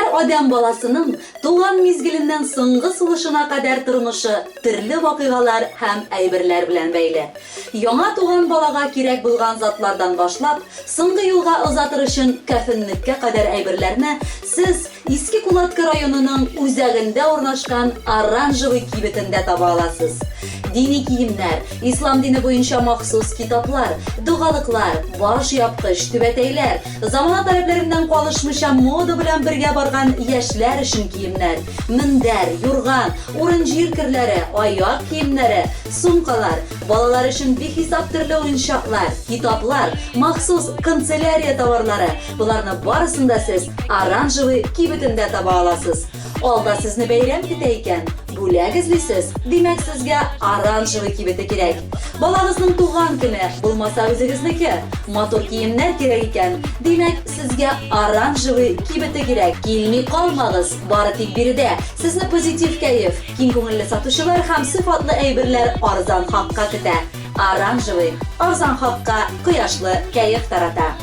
Һәр адәм баласының туган мизгеленнән соңгы сулышына кадәр тормышы төрле вакыйгалар һәм әйберләр белән бәйле. Яңа туган балага кирәк булган затлардан башлап, соңгы юлга озатыр өчен кәфенлеккә кадәр әйберләрне сез Иске Кулаткы районының үзәгендә урнашкан Оранжевый кибетендә таба аласыз. Дини киемнәр, ислам дине буенча махсус китаплар, догалыклар, баш япкыч, түбәтәйләр, замана таләпләреннән калышмыйча мода белән бергә барган яшьләр өчен киемнәр, мендәр, юрган, урын-җир керләре, аяк киемнәре, сумкалар, балалар өчен бихисап төрле уенчаклар, китаплар, махсус канцелярия товарлары, Боларны барысын да сез Оранжевый кибетендә таба аласыз. Алда сезне бәйрәм көтә икән, бүләк эзлисез, димәк сезгә Оранжевый кибете кирәк. Балагызның туган көне, булмаса үзегезнеке, матур киемнәр кирәк икән, димәк сезгә Оранжевый кибете кирәк. Килми калмагыз, бары тик биредә сезне позитив кәеф, киң күңелле сатучылар һәм сыйфатлы әйберләр арзан хакка көтә. Оранжевый, арзан хакка кояшлы кәеф тарата.